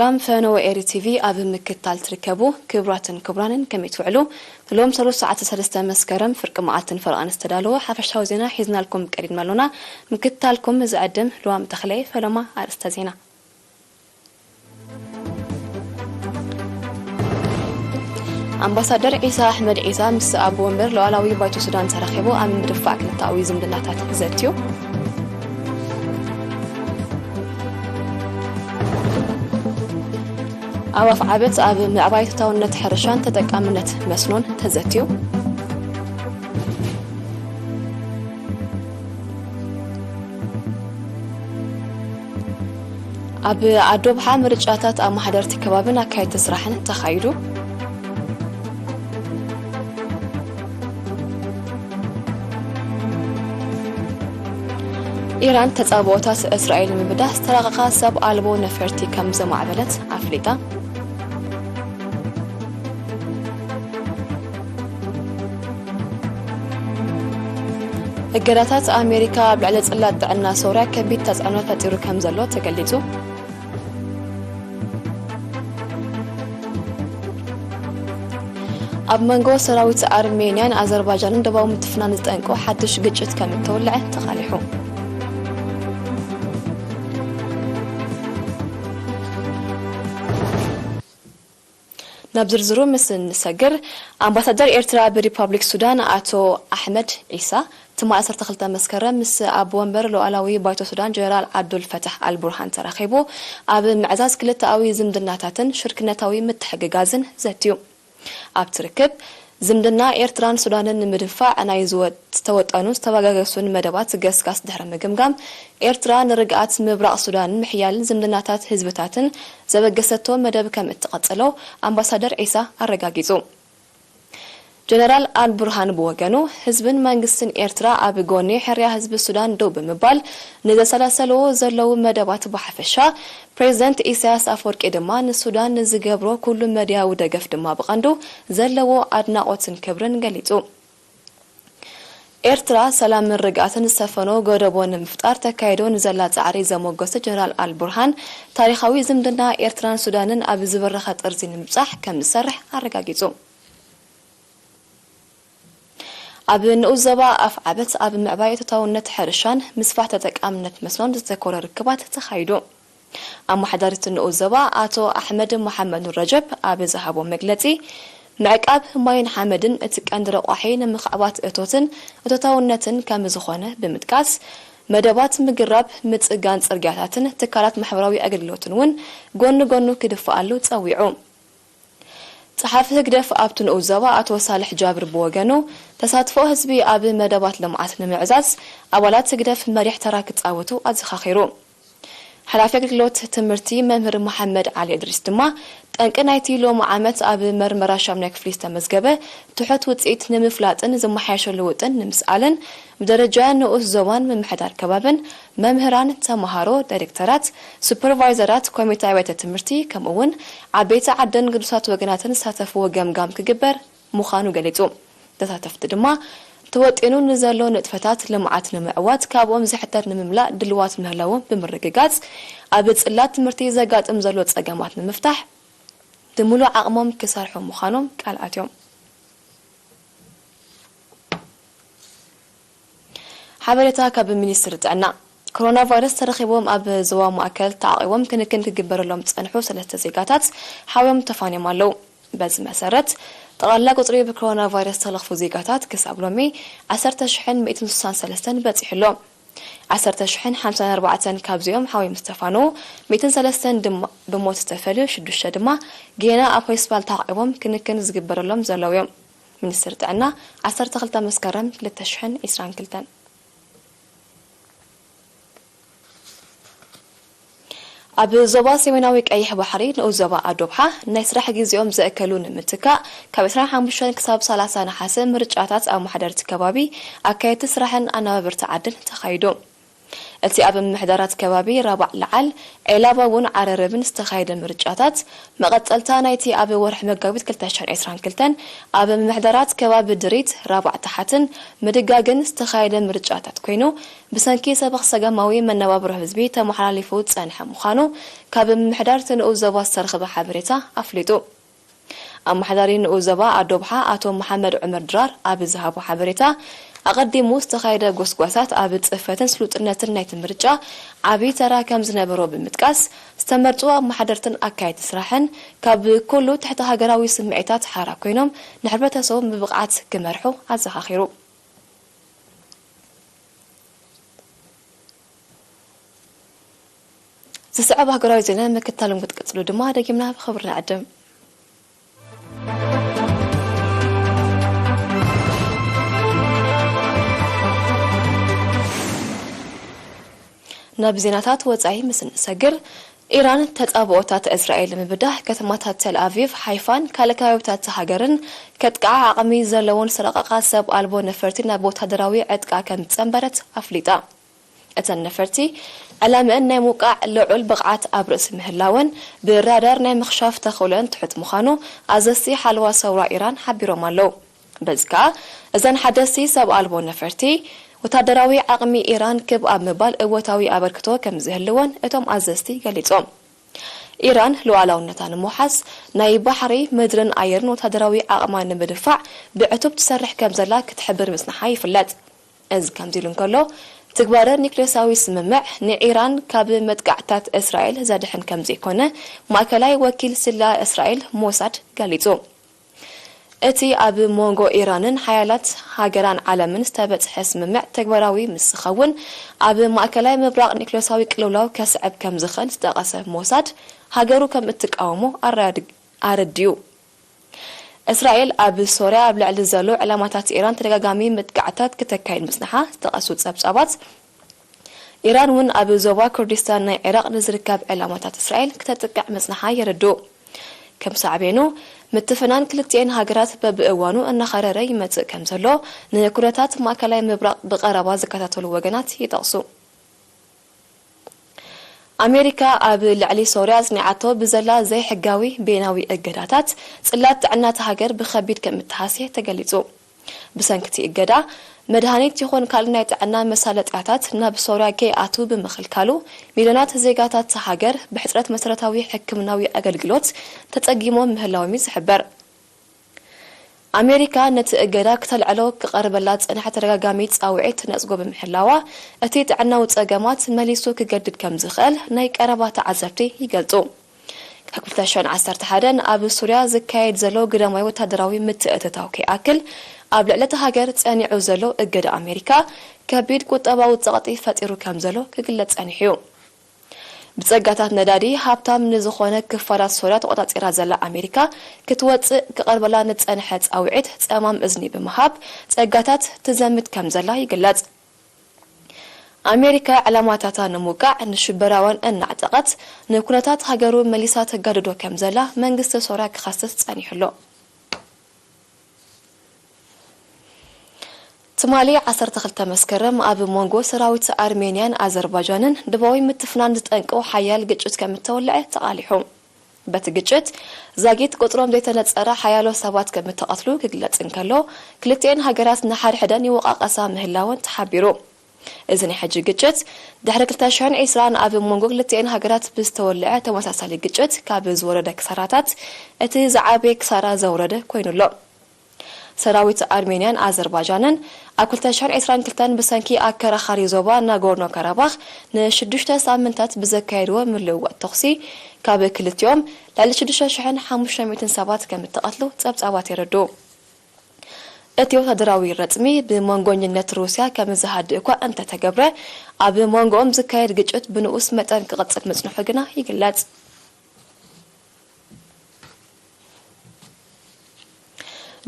ሰላም ፈነወ ኤሪ ቲቪ ኣብ ምክትታል ትርከቡ ክቡራትን ክቡራንን ከመይ ትውዕሉ? ሎም ሰሉስ ሰዓት ሰለስተ መስከረም ፍርቂ መዓልትን ፈረቓን ዝተዳለወ ሓፈሻዊ ዜና ሒዝናልኩም ቀሪብና ኣሎና። ምክትታልኩም ዝዕድም ልዋም ተኽለየ። ፈለማ ኣርእስተ ዜና። ኣምባሳደር ዒሳ ኣሕመድ ዒሳ ምስ ኣቦ ወንበር ሉዓላዊ ባይቶ ሱዳን ተራኺቡ ኣብ ምድፋእ ክልተኣዊ ዝምድናታት ዘትዩ። ኣብ ኣፍዓበት ኣብ ምዕባይ ተታውነት ሕርሻን ተጠቃምነት መስኖን ተዘትዩ። ኣብ ኣዶብሓ ምርጫታት ኣማሕደርቲ ከባብን ኣካየድቲ ስራሕን ተኻይዱ። ኢራን ተጻብኦታት እስራኤል ንምብዳህ ዝተራቐቓ ሰብ ኣልቦ ነፈርቲ ከም ዘማዕበለት ኣፍሊጣ። እገዳታት ኣሜሪካ ኣብ ልዕሊ ጽላት ጥዕና ሶርያ ከቢድ ተጽዕኖ ፈጢሩ ከም ዘሎ ተገሊጹ። ኣብ መንጎ ሰራዊት ኣርሜንያን ኣዘርባይጃንን ደቡባዊ ምትፍናን ዝጠንቆ ሓድሽ ግጭት ከም እተወልዐ ተቓሊሑ። ናብ ዝርዝሩ ምስ እንሰግር፣ ኣምባሳደር ኤርትራ ኣብ ሪፓብሊክ ሱዳን ኣቶ ኣሕመድ ዒሳ ትማሊ ዓሰርተ ክልተ መስከረም ምስ ኣቦ ወንበር ሉዓላዊ ባይቶ ሱዳን ጀነራል ዓብዱል ፈታሕ ኣል ቡርሃን ተራኺቡ ኣብ ምዕዛዝ ክልተኣዊ ዝምድናታትን ሽርክነታዊ ምትሕግጋዝን ዘትዩ። ኣብቲ ርክብ፣ ዝምድና ኤርትራን ሱዳንን ንምድንፋዕ ናይ ዝወ-፣ ዝተወጠኑ ዝተበጋገሱን መደባት ገስጋስ ድሕሪ ምግምጋም፣ ኤርትራ ንርግኣት ምብራቕ ሱዳንን ምሕያልን ዝምድናታት ህዝብታትን ዘበገሰቶ መደብ ከም እትቐጽሎ ኣምባሳደር ዒሳ ኣረጋጊጹ። ጀነራል ኣል ቡርሃን ብወገኑ፣ ህዝብን መንግስትን ኤርትራ ኣብ ጎኒ ሕርያ ህዝቢ ሱዳን ደው ብምባል ንዘሰላሰልዎ ዘለዉ መደባት ብሓፈሻ፣ ፕሬዝደንት ኢሳያስ ኣፈወርቂ ድማ ንሱዳን ንዝገብሮ ኩሉ መድያዊ ደገፍ ድማ ብቐንዱ ዘለዎ ኣድናቖትን ክብርን ገሊጹ። ኤርትራ ሰላምን ርግኣትን ዝሰፈኖ ጎደቦ ንምፍጣር ተካይዶ ንዘላ ጻዕሪ ዘሞገሰ ጀነራል ኣል ቡርሃን፣ ታሪኻዊ ዝምድና ኤርትራን ሱዳንን ኣብ ዝበረኸ ጥርዚ ንምብጻሕ ከም ዝሰርሕ ኣረጋጊጹ። ኣብ ንኡስ ዞባ ኣፍዓበት ኣብ ምዕባይ እቶታውነት ሕርሻን ምስፋሕ ተጠቃምነት መስኖን ዘተኮረ ርክባት ተኻይዱ። ኣመሓዳሪት ንኡስ ዞባ ኣቶ ኣሕመድ መሓመድ ኑር ረጀብ ኣብ ዝሃቦ መግለጺ፣ ምዕቃብ ማይን ሓመድን እቲ ቀንዲ ረቋሒ ንምኽዕባት እቶትን እቶታውነትን ከም ዝኾነ ብምጥቃስ፣ መደባት ምግራብ፣ ምጽጋን ጽርግያታትን ትካላት ማሕበራዊ ኣገልግሎትን እውን ጎኒ ጎኑ ክድፍኣሉ ጸዊዑ። ጸሓፊ ህግደፍ ኣብቲ ንኡስ ዞባ ኣቶ ሳልሕ ጃብር ብወገኑ፣ ተሳትፎ ህዝቢ ኣብ መደባት ልምዓት ንምዕዛዝ ኣባላት ህግደፍ መሪሕ ተራ ክጻወቱ ኣዘኻኺሩ። ሓላፊ ኣገልግሎት ትምህርቲ መምህር መሓመድ ዓሊ እድሪስ ድማ፣ ጠንቂ ናይቲ ሎሚ ዓመት ኣብ መርመራ ሻምናይ ክፍሊ ዝተመዝገበ ትሑት ውጽኢት ንምፍላጥን ዝመሓየሸሉ ውጥን ንምስኣልን፣ ብደረጃ ንኡስ ዞባን ምምሕዳር ከባብን፣ መምህራን፣ ተመሃሮ፣ ዳይሬክተራት፣ ሱፐርቫይዘራት፣ ኮሚቴ ኣብያተ ትምህርቲ፣ ከምኡ እውን ዓበይቲ ዓድን ግዱሳት ወገናትን ዝሳተፍዎ ገምጋም ክግበር ምዃኑ ገሊጹ። ተሳተፍቲ ድማ፣ ተወጢኑ ንዘሎ ንጥፈታት ልምዓት ንምዕዋት ካብኦም ዝሕተት ንምምላእ ድልዋት ምህላዎም ብምርግጋጽ፣ ኣብ ጽላት ትምህርቲ ዘጋጥም ዘሎ ጸገማት ንምፍታሕ ብምሉእ ዓቕሞም ክሰርሑ ምዃኖም ቃል ኣትዮም። ሓበሬታ ካብ ሚኒስትሪ ጥዕና። ኮሮና ቫይረስ ተረኺቦም ኣብ ዞባ ማእከል ተዓቒቦም ክንክን ክግበረሎም ዝጸንሑ ሰለስተ ዜጋታት ሓውዮም ተፋንዮም ኣለዉ። በዚ መሰረት፣ ጠቕላላ ቁጽሪ ብኮሮና ቫይረስ ዝተለኽፉ ዜጋታት ክሳብ ሎሚ ዓሰርተ ሽሕን ሚእትን ስሳን ሰለስተን በጺሑ ኣሎ። ዓሰርተ ሽሕን ሓምሳን ኣርባዕተን ካብዚኦም ሓውዮም ዝተፋነዉ፣ ሚእትን ሰለስተን ድማ ብሞት ዝተፈልዩ፣ ሽዱሽተ ድማ ጌና ኣብ ሆስፒታል ተዓቒቦም ክንክን ዝግበረሎም ዘለዉ እዮም። ሚኒስትሪ ጥዕና፣ ዓሰርተ ክልተ መስከረም ክልተ ሽሕን ዕስራን ክልተን። ኣብ ዞባ ሰሜናዊ ቀይሕ ባሕሪ ንኡስ ዞባ ኣዶብሓ ናይ ስራሕ ግዜኦም ዘእከሉ ንምትካእ ካብ ዕስራን ሓሙሽተን ክሳብ ሰላሳ ነሓሰ ምርጫታት ኣመሓደርቲ ከባቢ፣ ኣካየድቲ ስራሕን ኣነባበርቲ ዓድን ተኻይዱ። እቲ ኣብ ምምሕዳራት ከባቢ ራባዕ ለዓል፣ ዔላባ እውን ዓረርብን ዝተኻየደ ምርጫታት፣ መቐጸልታ ናይቲ ኣብ ወርሒ መጋቢት ክልተ ሽሕን ዕስራን ክልተን ኣብ ምምሕዳራት ከባቢ ድሪት ራባዕ ታሓትን ምድጋግን ዝተኻየደ ምርጫታት ኮይኑ፣ ብሰንኪ ሰበኽ ሰገማዊ መነባብሮ ህዝቢ ተመሓላሊፉ ዝጸንሐ ምዃኑ ካብ ምምሕዳር እቲ ንኡስ ዞባ ዝተረኽበ ሓበሬታ ኣፍሊጡ። ኣመሓዳሪ ንኡስ ዞባ ኣዶብሓ ኣቶ መሓመድ ዑመር ድራር ኣብ ዝሃቦ ሓበሬታ፣ ኣቐዲሙ ዝተኻየደ ጎስጓሳት ኣብ ጽፈትን ስሉጥነትን ናይቲ ምርጫ ዓቢ ተራ ከም ዝነበሮ ብምጥቃስ፣ ዝተመርጹ ኣመሓደርትን ኣካየድቲ ስራሕን ካብ ኩሉ ትሕቲ ሃገራዊ ስምዒታት ሓራ ኮይኖም ንሕብረተሰቦም ብብቕዓት ክመርሑ ኣዘኻኺሩ። ዝስዕብ ሃገራዊ ዜና ምክትታሎም ክትቅጽሉ ድማ ደጊምና ብኽብሪ ንዕድም። ናብ ዜናታት ወጻኢ ምስ እንሰግር፣ ኢራን ተጻብኦታት እስራኤል ንምብዳህ ከተማታት ተል ኣቪቭ፣ ሓይፋን ካልእ ከባቢታት ሃገርን ከጥቅዓ ዓቕሚ ዘለዎን ዝረቐቓ ሰብ ኣልቦ ነፈርቲ ናብ ወታደራዊ ዕጥቃ ከም ዝጸንበረት ኣፍሊጣ። እተን ነፈርቲ ዕላምአን ናይ ምውቃዕ ልዑል ብቕዓት ኣብ ርእሲ ምህላወን፣ ብራዳር ናይ ምኽሻፍ ተኽእሎአን ትሑት ምዃኑ ኣዘዝቲ ሓለዋ ሰውራ ኢራን ሓቢሮም ኣለዉ። በዚ ከኣ፣ እዘን ሓደስቲ ሰብ ኣልቦ ነፈርቲ፣ ወታደራዊ ዓቕሚ ኢራን ክብ ኣብ ምባል እወታዊ ኣበርክቶ ከም ዝህልወን እቶም ኣዘዝቲ ገሊጾም። ኢራን ሉዓላውነታ ንምውሓስ፣ ናይ ባሕሪ፣ ምድርን ኣየርን ወታደራዊ ዓቕማ ንምድፋዕ ብዕቱብ ትሰርሕ ከም ዘላ ክትሕብር ምጽንሓ ይፍለጥ። እዚ ከምዚ ኢሉ እንከሎ፣ ትግባረ ኒክሌሳዊ ስምምዕ ንኢራን ካብ መጥቃዕታት እስራኤል ዘድሕን ከም ዘይኮነ ማእከላይ ወኪል ስላ እስራኤል ሞሳድ ገሊጹ። እቲ ኣብ መንጎ ኢራንን ሓያላት ሃገራን ዓለምን ዝተበጽሐ ስምምዕ ተግባራዊ ምስ ዝኸውን፣ ኣብ ማእከላይ ምብራቕ ኒክሌሳዊ ቅልውላው ከስዕብ ከም ዝኽእል ዝጠቐሰ ሞሳድ፣ ሃገሩ ከም እትቃወሞ ኣረድ-፣ ኣረዲኡ። እስራኤል ኣብ ሶርያ ኣብ ልዕሊ ዘሎ ዕላማታት ኢራን ተደጋጋሚ መጥቃዕታት ክተካይድ ምጽንሓ ዝጠቐሱ ጸብጻባት፣ ኢራን እውን ኣብ ዞባ ኩርዲስታን ናይ ዒራቕ ንዝርከብ ዕላማታት እስራኤል ክተጥቅዕ ምጽንሓ የረድኡ። ከም ሳዕቤኑ፣ ምትፍናን ክልቲኤን ሃገራት በብእዋኑ እናኸረረ ይመጽእ ከም ዘሎ፣ ንኩነታት ማእከላይ ምብራቕ ብቐረባ ዝከታተሉ ወገናት ይጠቕሱ። ኣሜሪካ ኣብ ልዕሊ ሶርያ ኣጽኒዓቶ ብዘላ ዘይሕጋዊ ቤናዊ እገዳታት፣ ጽላት ጥዕና እታ ሃገር ብኸቢድ ከም እተሃስየ ተገሊጹ። ብሰንኪ እቲ እገዳ፣ መድሃኒት ይኹን ካልእ ናይ ጥዕና መሳለጥያታት ናብ ሶርያ ከይኣቱ ብምኽልካሉ፣ ሚልዮናት ዜጋታት እታ ሃገር ብሕጽረት መሰረታዊ ሕክምናዊ ኣገልግሎት ተጸጊሞም ምህላዎም እዩ ዝሕበር። ኣሜሪካ ነቲ እገዳ ክተልዕሎ ክቐርበላ ዝጸንሐ ተደጋጋሚ ጻውዒት ትነጽጎ ብምሕላዋ፣ እቲ ጥዕናዊ ጸገማት መሊሱ ክገድድ ከም ዝኽእል ናይ ቀረባ ተዓዘብቲ ይገልጹ። ካብ ክልተ ሽሕን ዓሰርተ ሓደን ኣብ ሱርያ ዝካየድ ዘሎ ግዳማዊ ወታደራዊ ምትእትታው ከይኣክል፣ ኣብ ልዕሊ እታ ሃገር ጸኒዑ ዘሎ እገዳ ኣሜሪካ፣ ከቢድ ቁጠባዊ ጸቕጢ ፈጢሩ ከም ዘሎ ክግለጽ ጸኒሑ እዩ። ብጸጋታት ነዳዲ ሃብታም ንዝኾነ ክፋላት ሶርያ ተቖጻጺራ ዘላ ኣሜሪካ፣ ክትወጽእ ክቐርበላ ንጸንሐ ጻውዒት ጸማም እዝኒ ብምሃብ፣ ጸጋታት ትዘምት ከም ዘላ ይግለጽ። ኣሜሪካ ዕላማታታ ንምውቃዕ ንሽበራውያን እናዕጠቐት፣ ንኩነታት ሃገሩ መሊሳ ተጋድዶ ከም ዘላ መንግስቲ ሶርያ ክኸስስ ጸኒሑ ኣሎ። ትማሊ ዓሰርተ ክልተ መስከረም ኣብ መንጎ ሰራዊት ኣርሜንያን ኣዘርባጃንን ደቡባዊ ምትፍናን ዝጠንቀቑ ሓያል ግጭት ከም እተወልዐ ተቓሊሑ። በቲ ግጭት ዛጊት ቁጽሮም ዘይተነጸረ ሓያሎ ሰባት ከም እተቐትሉ ክግለጽ እንከሎ፣ ክልቲኤን ሃገራት ንሓድሕደን ይወቓቐሳ ምህላወን ተሓቢሩ። እዚ ናይ ሕጂ ግጭት፣ ድሕሪ ክልተ ሽሕን ዕስራን ኣብ መንጎ ክልቲኤን ሃገራት ብዝተወልዐ ተመሳሳሊ ግጭት ካብ ዝወረደ ክሳራታት፣ እቲ ዝዓበየ ክሳራ ዘውረደ ኮይኑ ኣሎ። ሰራዊት ኣርሜንያን ኣዘርባጃንን ኣብ ክልተ ሽሕን ዕስራን ክልተን ብሰንኪ ኣከራኻሪ ዞባ ናጎርኖ ካራባኽ ንሽዱሽተ ሳምንታት ብዘካየድዎ ምልውዋጥ ተኹሲ፣ ካብ ክልቲኦም ልዕሊ ሽዱሽተ ሽሕን ሓሙሽተ ሚእትን ሰባት ከም እተቐትሉ ጸብጻባት የረድኡ። እቲ ወታደራዊ ረጽሚ ብመንጎኝነት ሩስያ ከም ዝሃድእ እኳ እንተተገብረ፣ ኣብ መንጎኦም ዝካየድ ግጭት ብንኡስ መጠን ክቕጽል ምጽንሑ ግና ይግለጽ።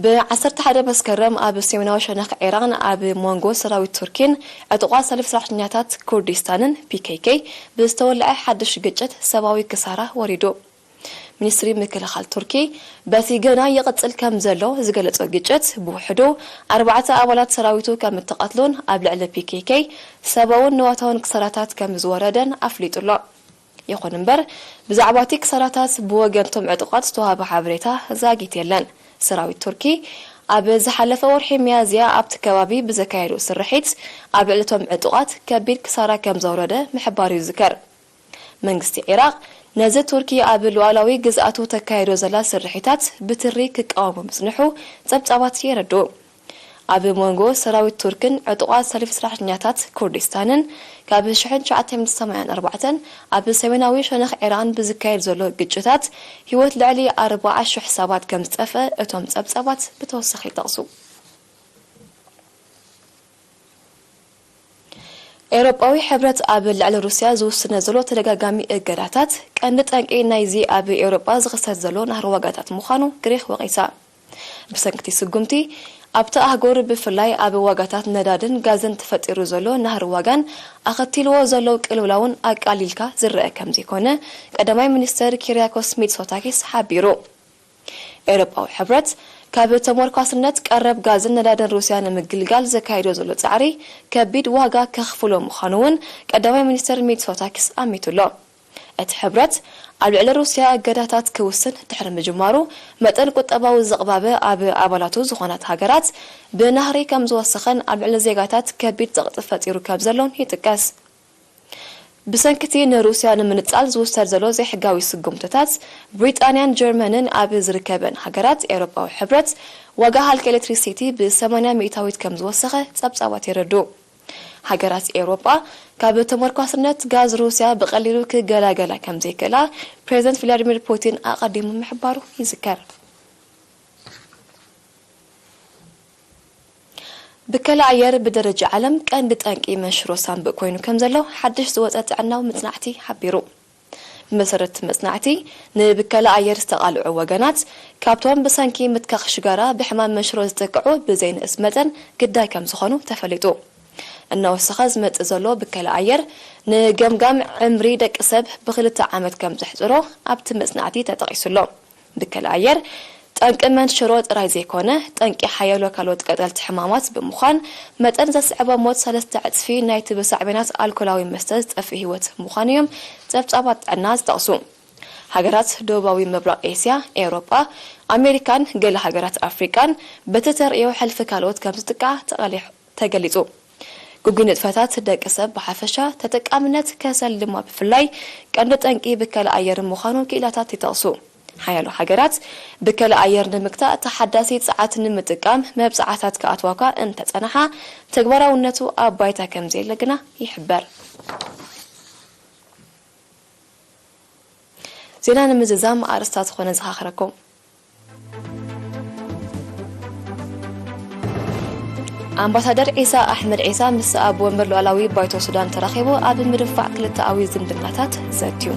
ብ ዓሰርተ ሓደ መስከረም ኣብ ሰሜናዊ ሸነኽ ዒራቕ ኣብ መንጎ ሰራዊት ቱርኪን ዕጡቓት ሰልፊ ሰራሕተኛታት ኩርዲስታንን፣ ፒ ኬ ኬ፣ ብዝተወልዐ ሓድሽ ግጭት ሰብኣዊ ክሳራ ወሪዱ። ሚኒስትሪ ምክልኻል ቱርኪ፣ በቲ ገና ይቕጽል ከም ዘሎ ዝገለጾ ግጭት፣ ብውሕዱ ኣርባዕተ ኣባላት ሰራዊቱ ከም እተቐትሉን ኣብ ልዕሊ ፒ ኬ ኬ ሰብኣውን ንዋታውን ክሳራታት ከም ዝወረደን ኣፍሊጡ ኣሎ። ይኹን እምበር፣ ብዛዕባ እቲ ክሳራታት ብወገን እቶም ዕጡቓት ዝተዋህበ ሓበሬታ ዛጊት የለን። ሰራዊት ቱርኪ ኣብ ዝሓለፈ ወርሒ ሚያዝያ ኣብቲ ከባቢ ብዘካየዶ ስርሒት፣ ኣብ ልዕሊ እቶም ዕጡቓት ከቢድ ክሳራ ከም ዘውረደ ምሕባሩ ይዝከር። መንግስቲ ዒራቕ ነዚ ቱርኪ ኣብ ሉዓላዊ ግዝኣቱ ተካይዶ ዘላ ስርሒታት ብትሪ ክቃወሙ ምጽንሑ ጸብጻባት የረድኡ። ኣብ መንጎ ሰራዊት ቱርክን ዕጡቓት ሰልፊ ሰራሕተኛታት ኩርዲስታንን ካብ ሽሕን ትሽዓተ ሚእትን ሰማንያን ኣርባዕተን ኣብ ሰሜናዊ ሸነኽ ዒራን ብዝካየድ ዘሎ ግጭታት ህይወት ልዕሊ ኣርባዓ ሽሕ ሰባት ከም ዝጠፍአ እቶም ጸብጻባት ብተወሳኺ ይጠቕሱ። ኤውሮጳዊ ሕብረት ኣብ ልዕሊ ሩስያ ዝውስነ ዘሎ ተደጋጋሚ እገዳታት ቀንዲ ጠንቂ ናይዚ ኣብ ኤውሮጳ ዝኽሰት ዘሎ ናህሪ ዋጋታት ምዃኑ ግሪኽ ወቒሳ። ብሰንክቲ ስጉምቲ ኣብቲ ኣህጉር ብፍላይ ኣብ ዋጋታት ነዳድን ጋዝን ተፈጢሩ ዘሎ ናህሪ ዋጋን ኣኸቲልዎ ዘሎ ቅልውላውን ኣቃሊልካ ዝረአ ከም ዘይኮነ ቀዳማይ ሚኒስተር ኪርያኮስ ሚትሶታኪስ ሓቢሩ። ኤውሮጳዊ ሕብረት ካብ ተሞርኳስነት ቀረብ ጋዝን ነዳድን ሩስያ ንምግልጋል ዘካይዶ ዘሎ ጻዕሪ ከቢድ ዋጋ ከኽፍሎ ምዃኑ እውን ቀዳማይ ሚኒስተር ሚትሶታኪስ ኣሚቱ ኣሎ። እቲ ሕብረት ኣብ ልዕሊ ሩስያ እገዳታት ክውስን ድሕሪ ምጅማሩ መጠን ቁጠባዊ ዝቕባበ ኣብ ኣባላቱ ዝኾናት ሃገራት ብናህሪ ከም ዝወሰኸን ኣብ ልዕሊ ዜጋታት ከቢድ ጸቕጢ ፈጢሩ ከም ዘሎን ይጥቀስ። ብሰንክቲ ንሩስያ ንምንጻል ዝውሰድ ዘሎ ዘይሕጋዊ ስጉምትታት፣ ብሪጣንያን ጀርመንን ኣብ ዝርከበን ሃገራት ኤውሮጳዊ ሕብረት ዋጋ ሃልኪ ኤሌክትሪሲቲ ብ ሰማንያ ሚእታዊት ከም ዝወሰኸ ጸብጻባት የረድኡ። ሃገራት ኤውሮጳ ካብ ተመርኳስነት ጋዝ ሩስያ ብቐሊሉ ክገላገላ ከም ዘይክእላ ፕሬዚደንት ቭላዲሚር ፑቲን ኣቐዲሙ ምሕባሩ ይዝከር። ብከላ ኣየር ብደረጃ ዓለም ቀንዲ ጠንቂ መንሽሮ ሳንቡእ ኮይኑ ከም ዘሎ ሓድሽ ዝወጸ ጥዕናዊ መጽናዕቲ ሓቢሩ። ብመሰረት እቲ መጽናዕቲ፣ ንብከላ ኣየር ዝተቓልዑ ወገናት፣ ካብቶም ብሰንኪ ምትካኽ ሽጋራ ብሕማም መንሽሮ ዝጥቅዑ ብዘይንእስ መጠን ግዳይ ከም ዝኾኑ ተፈሊጡ። እናወሰኸ ዝመጽእ ዘሎ ብከላ ኣየር ንገምጋም ዕምሪ ደቂ ሰብ ብኽልተ ዓመት ከም ዘሕጽሮ ኣብቲ መጽናዕቲ ተጠቒሱ ኣሎ። ብከላ ኣየር ጠንቂ መንሽሮ ጥራይ ዘይኮነ፣ ጠንቂ ሓያሎ ካልኦት ቀጠልቲ ሕማማት ብምዃን፣ መጠን ዘስዕቦ ሞት ሰለስተ ዕጽፊ ናይቲ ብሳዕቤናት ኣልኮላዊ መስተ ዝጠፍእ ህይወት ምዃኑ እዮም ጸብጻባት ጥዕና ዝጠቕሱ። ሃገራት ደቡባዊ ምብራቕ ኤስያ፣ ኤውሮጳ፣ ኣሜሪካን ገለ ሃገራት ኣፍሪቃን በቲ ተርእዮ ሕልፊ ካልኦት ከም ዝጥቃዓ ተቓሊሑ ተገሊጹ። ግጉይ ንጥፈታት ደቂ ሰብ ብሓፈሻ ተጠቃምነት ከሰል ድማ ብፍላይ ቀንዲ ጠንቂ ብከላ ኣየር ምዃኑ ክኢላታት ይጠቕሱ። ሓያሎ ሃገራት ብከላ ኣየር ንምግታእ ተሓዳሲ ጸዓት ንምጥቃም መብጽዓታት ክኣትዋኳ እንተጸናሓ፣ ተግባራውነቱ ኣብ ባይታ ከም ዘየለ ግና ይሕበር። ዜና ንምዝዛም ኣርእስታት ዝኾነ ዘኻኽረኩም። ኣምባሳደር ዒሳ ኣሕመድ ዒሳ ምስ ኣብ ወንበር ሉዓላዊ ባይቶ ሱዳን ተራኺቡ ኣብ ምድንፋዕ ክልተኣዊ ዝምድናታት ዘትዩ።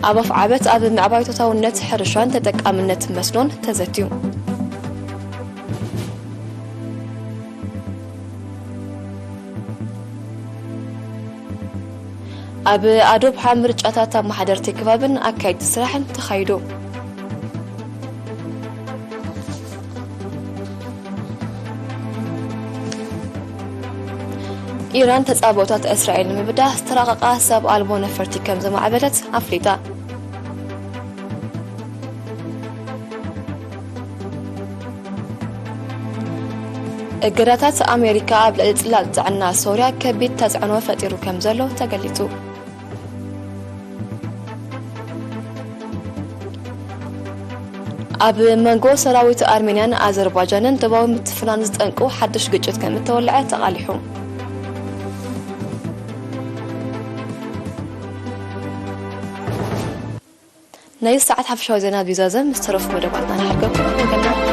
ኣብ ኣፍዓበት ኣብ ምዕባይ ቶታውነት ሕርሻን ተጠቃምነት መስኖን ተዘትዩ። ኣብ ኣዶብሓ ምርጫታት ኣመሓደርቲ ከባብን ኣካየድቲ ስራሕን ተኻይዱ። ኢራን ተጻብኦታት እስራኤል ንምብዳህ ዝተራቐቓ ሰብ ኣልቦ ነፈርቲ ከም ዘማዕበለት ኣፍሊጣ። እገዳታት ኣሜሪካ ኣብ ልዕሊ ጽላል ጥዕና ሶርያ ከቢድ ተጽዕኖ ፈጢሩ ከም ዘሎ ተገሊጹ። ኣብ መንጎ ሰራዊት ኣርሜንያን ኣዘርባጃንን ዶባዊ ምትፍናን ዝጠንቁ ሓድሽ ግጭት ከም እተወልዐ ተቓሊሑ። ናይ ሰዓት ሓፈሻዊ ዜና ቢዛዘም ዝተረፉ መደባትና ንሓልፈኩም።